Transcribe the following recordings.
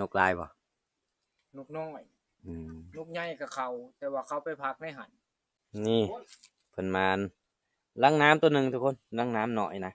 ນົກຫຼາຍບໍ່? ນົກນ້ອຍ ອືມ ນົກໃຫຍ່ກໍເຂົ້າ ແຕ່ວ່າເຂົາໄປພັກໃນຫັ້ນ. ນີ້ເພິ່ນມາລັງນ້ຳຕົວໜຶ່ງທຸກຄົນ ລັງນ້ຳນ້ອຍນະ.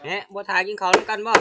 ແນະ ບໍ່ຖ້າກິນເຂົ້ານຳກັນບໍ່?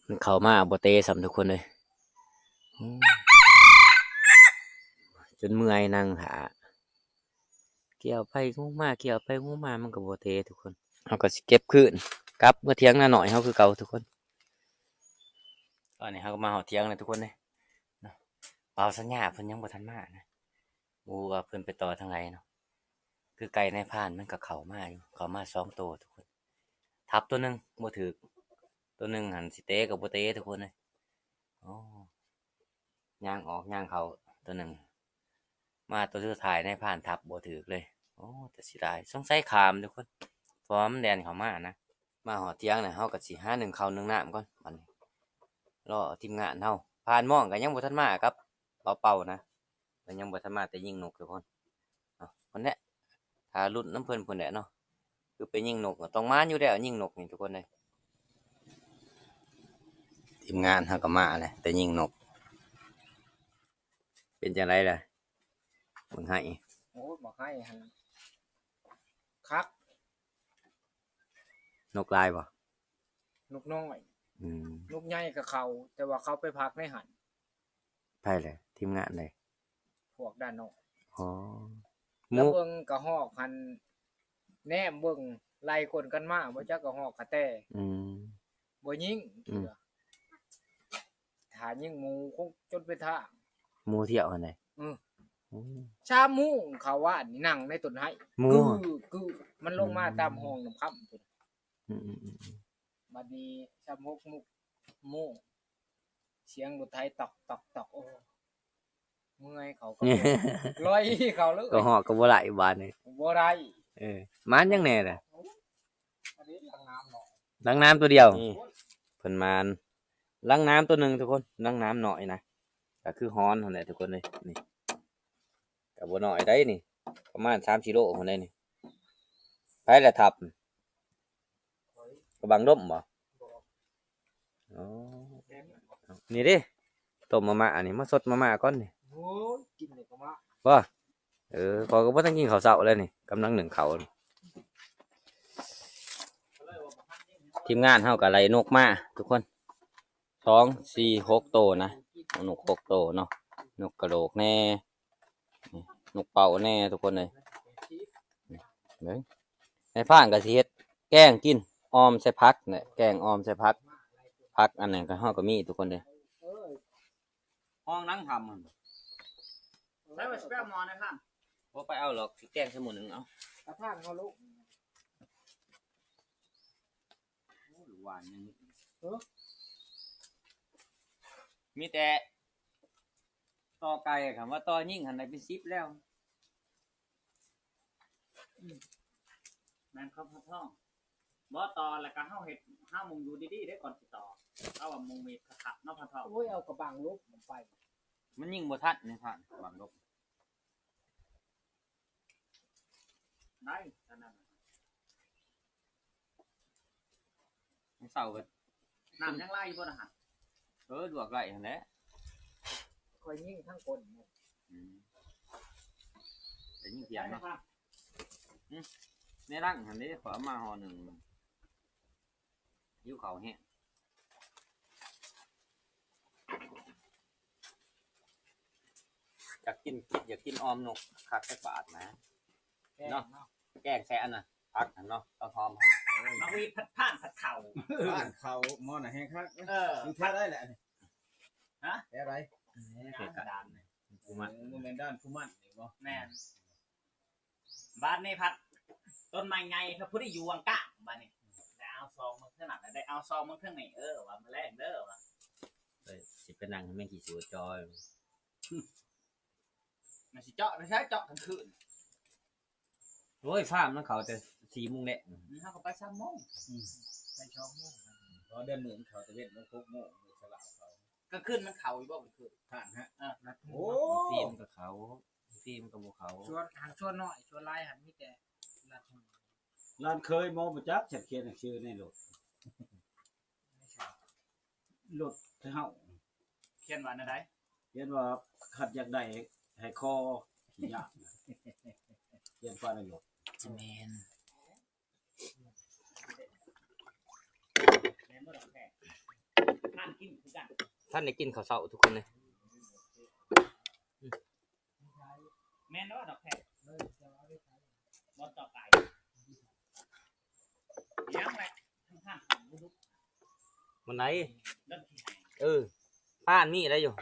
ມັນເຂົ້າມາບໍ່ເຕະຊ້ຳທຸກຄົນເອີຍ ໂອ້ ຈົນເມື່ອຍນັ່ງຖ້າ ກ່ຽວໄປງຸ້ມມາ ກ່ຽວໄປງຸ້ມມາ ມັນກໍບໍ່ເຕະທຸກຄົນ. ເຮົາກໍຊິເກັບຄືນ ກັບເມືອຖຽງນານ້ອຍເຮົາຄືເກົ່າທຸກຄົນ. ຕອນນີ້ເຮົາກໍມາຮອດຖຽງແລ້ວທຸກຄົນເອີຍເນາະ. ບ່າວສັນຍາເພິ່ນຍັງບໍ່ທັນມານະ ບໍ່ຮູ້ວ່າເພິ່ນໄປຕໍ່ທາງໃດເນາະ. ຄືໄກ່ນາຍພານມັນກໍເຂົ້າມາຢູ່ ເຂົ້າມາສອງໂຕທຸກຄົນ. ທັບໂຕໜຶ່ງບໍ່ຖືກ ໂຕໜຶ່ງຫັ້ນຊິເຕະກໍບໍ່ເຕະທຸກຄົນເອີຍ. ໂອ້ ຍ່າງອອກຍ່າງເຂົ້າໂຕໜຶ່ງ ມາໂຕສຸດທ້າຍນາຍພານທັບບໍ່ຖືກເລີຍ. ໂອ້ ແຕ່ເສຍດາຍ ສົງໄສຂ້າມທຸກຄົນ ເພາະວ່າມັນແລ່ນເຂົ້າມານະ. ມາຮອດຖຽງແລ້ວ ເຮົາກໍຊິຫາໜຶ້ງເຂົ້າໜຶ້ງນ້ຳກ່ອນ ບັດນີ້ ລໍທີມງານເຮົາ. ພານມອງກໍຍັງບໍ່ທັນມາກັບບ່າວເປົານະ ເພິ່ນຍັງບໍ່ທັນມາແຕ່ຍິງນົກທຸກຄົນ. ເອົາ ພຸ້ນແຫຼະ ຖ້າລຸ້ນນຳເພິ່ນພຸ້ນແຫຼະເນາະ. ຄືໄປຍິງນົກກໍຕ້ອງມານຢູ່ແລ້ວ ຍິງນົກນີ້ທຸກຄົນເອີຍ. ທີມງານເຮົາກໍມາແລ້ວ ແຕ່ຍິງນົກ. ເປັນຈັ່ງໃດລະ ບັກໄຮ? ໂອ້ຍ ບັກໄຮຫັ້ນຄັກ. ນົກຫຼາຍບໍ່? ນົກນ້ອຍ. ອືມ ນົກໃຫຍ່ກໍເຂົ້າ ແຕ່ວ່າເຂົາໄປພັກໃນຫັ້ນ. ໃຜແຫຼະ ທີມງານໃດ? ພວກດ້ານນອກ. ອໍ ແລ້ວໝູ່ ເບິ່ງກະຮອກຫັ້ນ ແນມເບິ່ງໄລ່ກົນກັນມາ ບໍ່ຈັກກະຮອກກະແຕ. ອືມ ບໍ່ຍິງ. ອືມ ຖ້າຍິງໝູ່ຄົງຈົນເປັນທາງ. ໝູ່ທ່ຽວຫັ້ນໃດ? ອື ໂອ້ ສາມໂມງເຂົ້າວານນີ້ ນັ່ງໃນຕົ້ນໄຮ ໝູ່ ກື້ ກື້ ມັນລົງມາ ອືມ ຕາມຮ່ອງນ້ຳຄຳພຸ້ນ. ອືມໆໆໆ ບັດນີ້ສາມຫົກໂມງ ສຽງລົດໄຖຕອກໆໆ ໂອ້ ເມື່ອຍເຂົ້າກໍ ລອຍເຂົ້າເລີຍ ກໍຮອກກໍບໍ່ໄດ້ບາດນີ້ ບໍ່ໄດ້. ເອີ ມານຫຍັງແດ່ລະ? ອັນນີ້ຫຼັງນ້ຳເນາະ ຫຼັງນ້ຳຕົວດຽວ. ນີ້ເພິ່ນມານຫຼັງນ້ຳຕົວໜຶ່ງທຸກຄົນ ຫຼັງນ້ຳນ້ອຍນະ ກໍຄືຮອນຫັ້ນແຫຼະທຸກຄົນເອີຍ. ນີ້ ກໍບໍ່ນ້ອຍໃດນີ້ ປະມານສາມກິໂລພຸ້ນໃດນີ້. ໃຜລະທັບ? ກະບັງດົມບໍ່? ອໍ ນີ້ເດ້ ຕົ້ມມາມ່າ ອັນນີ້ມາສົດມາມ່າກ່ອນນີ້. ໂອ້ຍ ກິນແລ້ວກໍມາ ບໍ່? ເອີ ຂ້ອຍກໍບໍ່ທັນກິນເຂົ້າເຊົ້າແລ້ວນີ້ ກຳລັງໜຶ້ງເຂົ້າ. ທີມງານເຮົາກໍໄລ່ນົກມາທຸກຄົນ ສອງ ສີ່ ຫົກໂຕນະ ນົກຫົກໂຕເນາະ ນົກກະໂດກແດ່ ນົກເປົ້າແດ່ທຸກຄົນເອີຍ. ເບິ່ງ ນາຍພານກໍຊິເຮັດແກງກິນ ອ່ອມໃສ່ຜັກແຫຼະ ແກງອ່ອມໃສ່ຜັກ ຜັກອັນນັ້ນກໍ ເຮົາກໍມີທຸກຄົນເດີ. ຫ້ອງນັ່ງທຳຫັ້ນ ໃຊ້ວ່າຊິໄປເອົາໝໍ້ນາຍພານ. ບໍ່ໄປເອົາດອກ ຊິແກງໃສ່ໝໍ້ໜຶ່ງເອົາ ກະທາງເຮົາລູກ. ໂອ້ ຫຼວານຍັງ ເອີ ມີແຕ່ຕໍ່ໄກ່ ຄັນວ່າຕໍ່ຍິງຫັ້ນໄດ້ເປັນສິບແລ້ວ. ອືມ ແມ່ນຄຳພັນທອງ ບໍ່ຕໍ່ແລ້ວກໍເຮົາເຮັດ ເຮົາມຸງຢູ່ດີໆເດ້ ກ່ອນຊິຕໍ່ ເອົາວ່າມຸງມີດຄັກໆເນາະພັນທອງ. ໂອ້ຍ ເອົາກະບັງລົບໄປ ມັນຍິງບໍ່ທັນນາຍພານ ກະບັງລົບ. ໄດ້ ອັນນັ້ນ ມື້ເຊົ້າກໍ ນ້ຳຍັງໄຫຼຢູ່ບໍ່ນະຫັ້ນ? ເອີ ລວກໄດ້ຫັ້ນແຫຼະ ຂ້ອຍຍິງທັງກົ້ນ. ອືມ ໄດ້ຍິງທຽງເນາະ. ອືມ ໃນຫຼັງຫັ້ນເດ້ ຂ້ອຍເອົາມາຫໍ່ໜຶ່ງ. ຫິວເຂົ້າແຮງ ຢາກກິນ ຄິດຢາກກິນອອມນົກຄັກຈັກບາດນະ ແກງເນາະ ເນາະ ແກງໃສ່ອັນນະ ຜັກຫັ້ນເນາະ ຕົ້ນຫອມຫັ້ນ. ເອີ ມາວີດພັດຜ່ານ ຜັດເຂົ້າ ຜ່ານເຂົ້າໝໍ້ນະແຮງຄັກ. ເອີ ມັນແທ້ໄດ້ແຫຼະນີ້ ຮະ ແທ້ໄດ້ ແທ້ກະດານນີ້ ເອີ ບໍ່ແມ່ນດ້ານຜູ້ໝັ້ນນີ້ບໍ່? ແມ່ນ. ບາດນີ້ພັດຕົ້ນໄມ້ໃຫຍ່ ເຂົາຜູ້ໃດຢູ່ຫວ່າງກາງ ບາດນີ້ ໄດ້ເອົາຊອງເບິ່ງເທື່ອນັ້ນ ໄດ້ເອົາຊອງເບິ່ງເທື່ອນີ້ ເອີ ວ່າມື້ແລງເດີວ່າ ເອີ ຊິໄປນັ່ງໃຫ້ແມ່ງຂີ້ສູຈອຍ. ມັນຊິເຈາະໄປໃສ ເຈາະກາງຄືນ. ໂອ້ຍ ຟາມມັນເຂົ້າແຕ່ສີ່ໂມງແລງ ເຮົາກໍໄປສາມໂມງ ອືມ ໄປສອງໂມງ ເພາະເດືອນມື້ມັນເຂົ້າຕາເວັນ ມັນຫົກໂມງ ມັນສະຫຼາວເຂົ້າ. ກາງຄືນມັນເຂົ້າຢູ່ບໍ່? ກາງຄືນ ທ່ານຮະ ເອີ ໂອ້ ບາງທີມັນກໍເຂົ້າ ບາງທີມັນກໍບໍ່ເຂົ້າ. ສ່ວນ ຫາງສ່ວນໜ້ອຍ ສ່ວນຫຼາຍຫັ້ນມີແຕ່ລາດ ຫຼານເຄີຍໝໍບໍ່ຈັກ ສັດຂຽນໜັງສືໃນລົດ ລົດເຮົາ ຂຽນວ່າແນວໃດ? ຂຽນວ່າ ຄັນຢາກໄດ້ໃຫ້ຂໍ ຂີ້ຢ້ານ ຂຽນວ່າໃນລົດ. ແມ່ນ. ແມ່ນບໍ່ດອກແພງ? ທ່ານໄດ້ກິນເຂົ້າເຊົ້າທຸກຄົນເລີຍ. ແມ່ນແລ້ວດອກແພະ ບໍ່ຕໍ່ໄປ ຍັງແຫຼະ ທ່ານບໍ່ດຸ ມັນໄດ້ ເລີ່ມຊິໃຫ້ ເອີ ຜ່ານມີໄດ້ຢູ່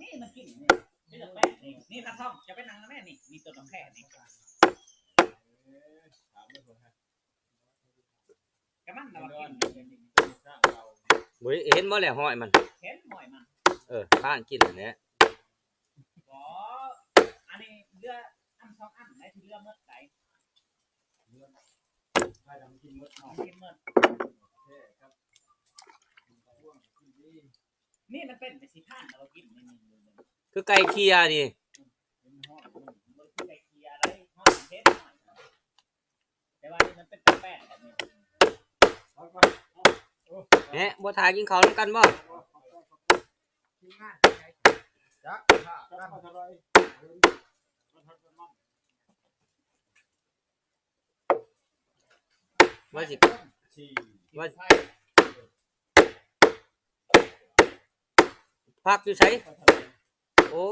ນີ້ມັນກິນນີ້ ນີ້ດອກແພະນີ້ ນີ້ທ່ານທ້ອງ ຈະໄປນັ່ງນຳແມ່ນີ້ ນີ້ຕົ້ນດອກແພະນີ້ ກະມັນລະວ່າກິນ ບໍ່ເຫັນບໍ່ແຫຼະ ຫ້ອຍມັນ ເຫັນຫ້ອຍມັນ ເອີ ຜ່ານກິນຫັ້ນແຫຼະ ບໍ່ ອັນນີ້ເຫຼືອອັນສອງອັນໃດ ທີ່ເຫຼືອໝົດໃດ ເຫຼືອໃຜນຳກິນໝົດເນາະ ກິນໝົດ ໂອເຄຄັບ ນີ້ມັນເປັນໄປຊິຜ່ານລະວ່າກິນນີ້ ຄືໄກ່ເຄ່ຍນີ້ ເຫັນຫ້ອຍມັນ ມັນບໍ່ຄືໄກ່ເຄ່ຍໃດ ຮ້ອນເຫັນຫ້ອຍ ແຕ່ວ່ານີ້ມັນເປັນແປກໆແບບນີ້ ແນະ ບໍ່ຖ້າກິນເຂົ້ານຳກັນບໍ່? ວ່າຊິ ວ່າ ພັກຢູ່ໃສ? ໂອ້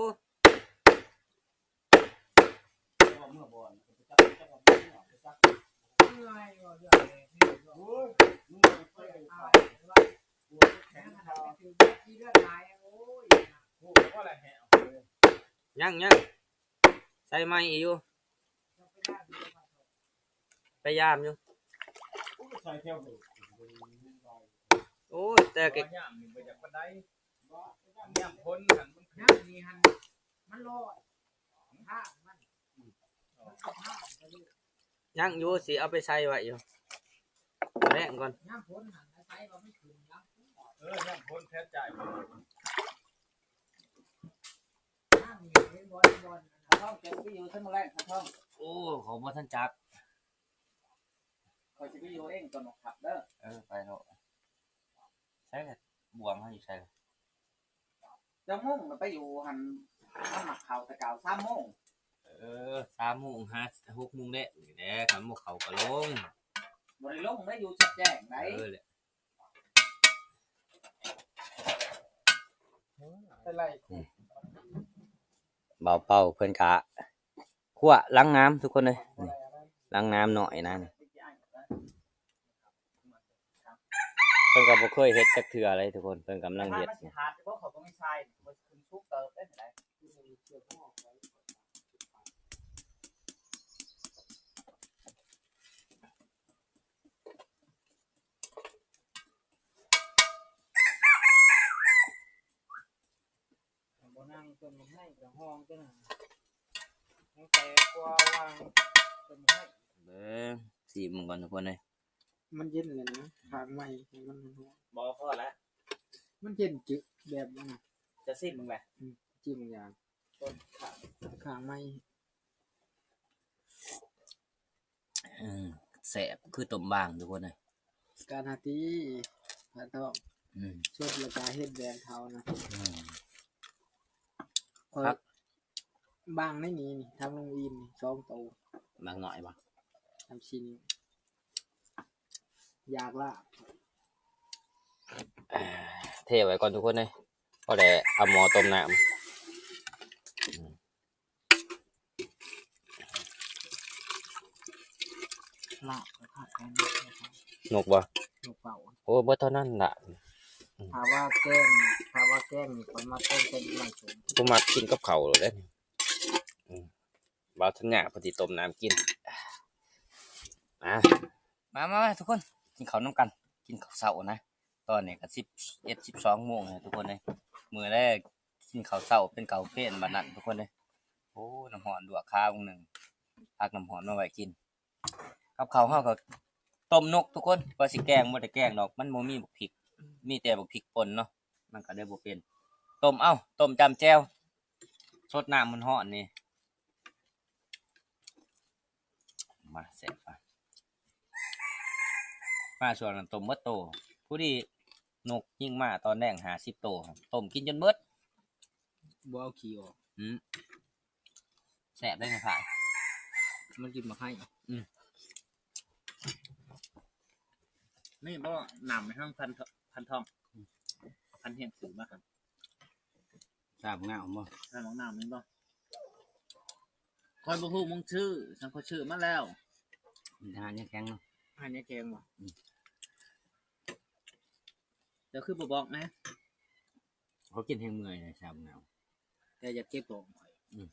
ຍັງ ຍັງ ໃສ່ໃໝ່ອີກຢູ່ ພະຍາຍາມຢູ່ ໂອ້ຍ ແຕ່ກະ ຍາມນີ້ບໍ່ຢາກປານໃດ ຍາມຝົນຫັ້ນມັນ ຍາມນີ້ຫັ້ນມັນລອຍ ທາງມັນ ຍັງຢູ່ ຊິເອົາໄປໃສ່ໄວ້ຢູ່ ແລງກ່ອນ ຍາມຝົນຫັ້ນໃສ່ວ່າມັນຂຶ້ນຫຼັງ ເອີ ຍາມຝົນແທ້ຈ່າຍ ທາງນີ້ເຫັນບໍ່ ບ່ອນ ເຮົາຈະໄປຢູ່ເທິງແລງ ທາງ ໂອ້ ເຂົາບໍ່ທັນຈັກ ຂ້ອຍຊິໄປຢູ່ເອງຕອນອອກພັກເດີ ເອີ ໄປໂລດ ໃສລະ ບ່ວງເຮົາຢູ່ໃສລະ? ຈັກໂມງລະໄປຢູ່ຫັ້ນ ມັນມັກເຂົ້າແຕ່ເກົ່າ ສາມໂມງ ເອີ ສາມໂມງຫາຫົກໂມງແລງນີ້ແຫຼະ ຄັນບໍ່ເຂົ້າກະລົງ ບໍ່ໄດ້ລົງໄດ້ ຢູ່ຊັດແຈ້ງໄດ ເອີ ແຫຼະ ໄປໄລ່ ອືມ ບ່າວເປົາເພິ່ນກະ ຂົ້ວຫຼັງນ້ຳທຸກຄົນເອີຍ ຫຼັງນ້ຳນ້ອຍນະ ເພິ່ນກໍບໍ່ເຄີຍເຮັດຈັກເທື່ອເລີຍທຸກຄົນ ເພິ່ນກຳລັງເຮັດ ບໍ່ນັ່ງຕົ້ນໝາກໄຮກະຫ້ອງຕົວນັ້ນ ຍັງແຕກກວ່າຫວ່າງຕົ້ນໝາກໄຮ ເບິ່ງ ຊີມເບິ່ງກ່ອນທຸກຄົນເອີຍ ມັນເຢັນແລ້ວນະ ຄາງໄມ້ໃຫ້ມັນຮ້ອນ ບໍ່ ພໍແລ້ວ ມັນເຢັນຈຶ ແບບນັ້ນນະ ຈະຊີມເບິ່ງແຫຼະ ອືມ ຊີມເບິ່ງຢ່າງ ຄາງໄມ້. ອືມ ແຊບຄືຕົ້ມບາງທຸກຄົນເອີຍ ການຫາຕີ ພະທອງ ອືມ ສົດແລ້ວກະເຮັດແບບເຂົານະ ອືມ ຂ້ອຍ ບາງໃນນີ້ ທາງໂຮງອີນນີ້ ສອງໂຕ ບາງໜ້ອຍບໍ່ ສາມສີ່ນິ້ວ ຢາກລາບ ເທໄວ້ກ່ອນທຸກຄົນເອີຍ ພໍໄດ້ເອົາໝໍ້ຕົ້ມນ້ຳ ອືມ ລາບກະຂາດແຄນ ນົກບໍ່? ນົກເປົ້າ ໂອ້ ເບິດເທົ່ານັ້ນລະ ອືມ ຖ້າວ່າແກງ ຖ້າວ່າແກງນີ້ ຂ້ອຍມັກແກງໃສ່ໜໍ່ໄມ້ສົ້ມ ບໍ່ມັກກິນກັບເຂົ້າໂລດເດ້ ອືມ ບ່າວທັນຍາເພິ່ນຊິຕົ້ມນ້ຳກິນ ມາ ມາ ມາ ມາ ທຸກຄົນ ກິນເຂົ້ານຳກັນ ກິນເຂົ້າເຊົ້ານະ ຕອນນີ້ກະສິບເອັດ ສິບສອງໂມງແລ້ວທຸກຄົນເອີຍ ມື້ແລກ ກິນເຂົ້າເຊົ້າເປັນເຂົ້າເພນບາດນັ້ນທຸກຄົນເອີຍ ໂອ້ ນ້ຳຮ້ອນລວກຂາວໜຶ່ງ ຕັກນ້ຳຮ້ອນມາໄວ້ກິນ ກັບເຂົ້າເຮົາກະຕົ້ມນົກທຸກຄົນ ວ່າຊິແກງບໍ່ໄດ້ແກງດອກ ມັນບໍ່ມີບັກພິກ ມີແຕ່ບັກພິກປົ່ນເນາະ ມັນກະເລີຍບໍ່ເປັນ ຕົ້ມເອົາ ຕົ້ມຈ້ຳແຈ່ວ ສົດນ້ຳມັນຮ້ອນນີ້ ມາແຊບມາ ມາຊ່ວງນັ້ນຕົ້ມເບິດໂຕ ພໍດີນົກຍິງມາຕອນແລງຫ້າສິບໂຕ ຕົ້ມກິນຈົນເບິດ ບໍ່ເອົາຂີ້ອອກ ອືມ ແຊບເດ້ ມັນກິນໝາກໄຮ ອືມ ນີ້ບໍ່ ນ້ຳໃຫ້ທາງພັນທອງ ອືມ ຄັນແຮງຊື້ມາຫັ້ນ ຊາບັກນາວບໍ່? ຊາບັກນາວແມ່ນບໍ່? ຂ້ອຍບໍ່ຮູ້ມຶງຊື້ ຊັ້ນຂ້ອຍຊື້ມາແລ້ວ. ອາຫານຍັງແຂງເນາະ. ອາຫານຍັງແຂງບໍ່? ອືມ ເຈົ້າຄືບໍ່ບອກແດ່? ເຂົາກິນແຮງເມື່ອຍນະ ຊາບັກນາວ. ແຕ່ຢາກເຈັບທ້ອງຂ້ອຍ. ອືມ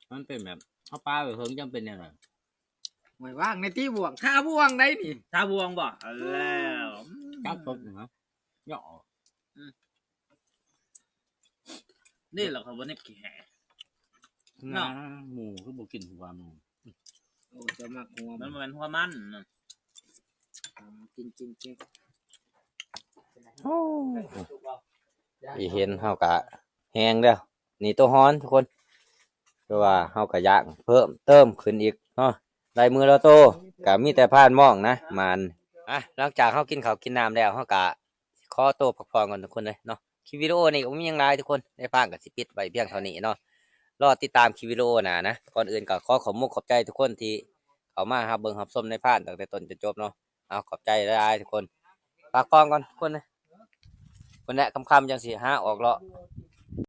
ມັນເປັນແບບ ເຮົາປາໄປເຫິງ ຈຳເປັນແນວໃດ? ໂອ້ຍ ວາງໃນຕີບ່ວງ ຄາບ່ວງໃດນີ້ ຄາບ່ວງບໍ່? ເອົາແລ້ວ ຈັບຕົກນະ ເຍາະ ອືມ ນີ້ລະເຂົາບໍ່ໄດ້ແກ່ເນາະ. ໝູຄືບໍ່ກິນຫົວມັນ? ໂອ້ ເຈົ້າມັກຫົວ ມັນບໍ່ແມ່ນຫົວມັນນະ. ກິນ ກິນ ກິນ ໂອ້ ອີເຫັນເຮົາກະແຮງແລ້ວ. ນີ້ໂຕຮ້ອນທຸກຄົນ ຄືວ່າເຮົາກະຢາກເພີ່ມເຕີມຂຶ້ນອີກເນາະ. ໄດ້ມື້ລະໂຕ ກະມີແຕ່ຜ່ານມອງນະ ໝານ. ອ່ະ ຫຼັງຈາກເຮົາກິນເຂົ້າກິນນ້ຳແລ້ວ ເຮົາກະຂໍໂຕພັກຜ່ອນກ່ອນທຸກຄົນເລີຍເນາະ. ຄລິບວິດີໂອນີ້ກະບໍ່ມີຫຍັງຫຼາຍທຸກຄົນ ນາຍພານກະຊິປິດໄວ້ພຽງເທົ່ານີ້ເນາະ. ລໍຕິດຕາມຄລິບວິດີໂອໜ້ານະ. ກ່ອນອື່ນກະຂໍຂອບມຸກຂອບໃຈທຸກຄົນທີ່ເຂົ້າມາຮັບເບິ່ງຮັບຊົມນາຍພານຕັ້ງແຕ່ຕົ້ນຈົນຈົບເນາະ. ເອົາ ຂອບໃຈຫຼາຍໆທຸກຄົນ. ຝາກກ້ອງກ່ອນທຸກຄົນເດີ ພຸ້ນແຫຼະ ຄ່ຳໆຈັ່ງຊິຫາອອກເລາະ